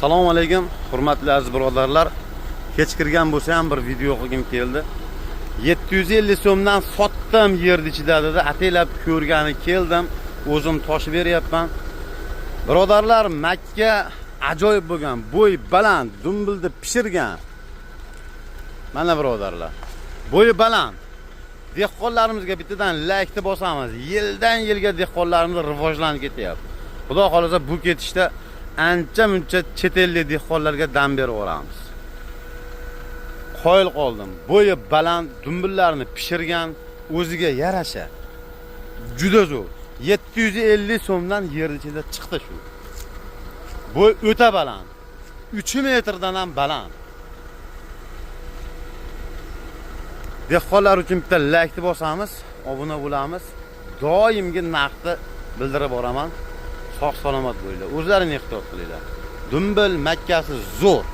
Assalomu alaykum, hurmatli aziz birodarlar. Kech kirgan bo'lsa ham bir video qilgim keldi. 750 so'mdan sotdim yerni ichida dedi. Ataylab ko'rgani keldim. O'zim toshib beryapman. Birodarlar, Makka ajoyib bo'lgan, bo'y baland, dumbilni pishirgan. Mana birodarlar. Bo'yi baland. Dehqonlarimizga bittadan laykni bosamiz. Yildan yilga dehqonlarimiz rivojlanib ketyapti. Xudo xolasa bu ketishda ancha muncha chet ellik dehqonlarga dam berib yuboramiz. Qoyil qoldim. Bo'yi baland, dumbillarni pishirgan, o'ziga yarasha. Juda zo'r. 750 so'mdan yer ichida chiqdi shu. Bo'y o'ta baland. 3 metrdan ham baland. Dehqonlar uchun bitta laykni bosamiz, obuna bo'lamiz. Doimgi narxni bildirib boraman. Sog' salomat bo'linglar. O'zlaring ehtiyot qilinglar. Dumbil makkasi zo'r.